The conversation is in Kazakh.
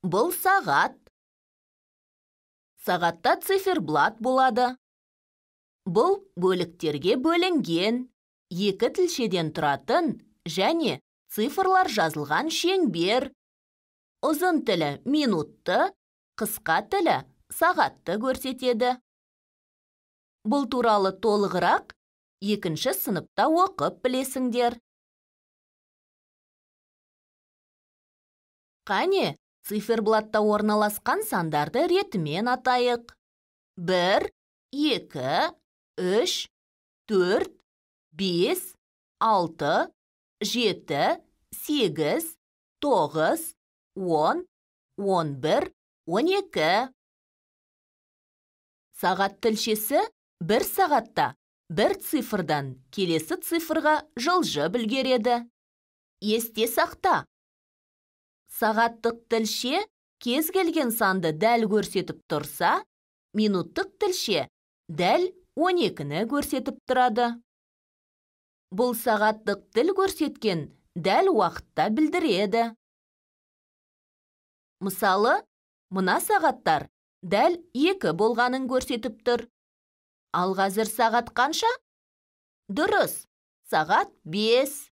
Бұл сағат. Сағатта циферблат болады. Бұл бөліктерге бөлінген, екі тілшеден тұратын және цифрлар жазылған шеңбер. Ұзын тілі минутты, қысқа тілі сағатты көрсетеді. Бұл туралы толығырақ екінші сыныпта оқып білесіңдер. Қане, циферблатта орналасқан сандарды ретімен атайық. 1, 2, 3, 4, 5, 6, 7, 8, 9, 10, 11, 12. Сағат тілшесі бір сағатта бір цифрдан келесі цифрға жылжып үлгереді. Есте сақта. Сағаттық тілше кез келген санды дәл көрсетіп тұрса, минуттық тілше дәл 12-ні көрсетіп тұрады. Бұл сағаттық тіл көрсеткен дәл уақытта білдіреді. Мысалы, мына сағаттар дәл 2 болғанын көрсетіп тұр. Ал қазір сағат қанша? Дұрыс, сағат 5.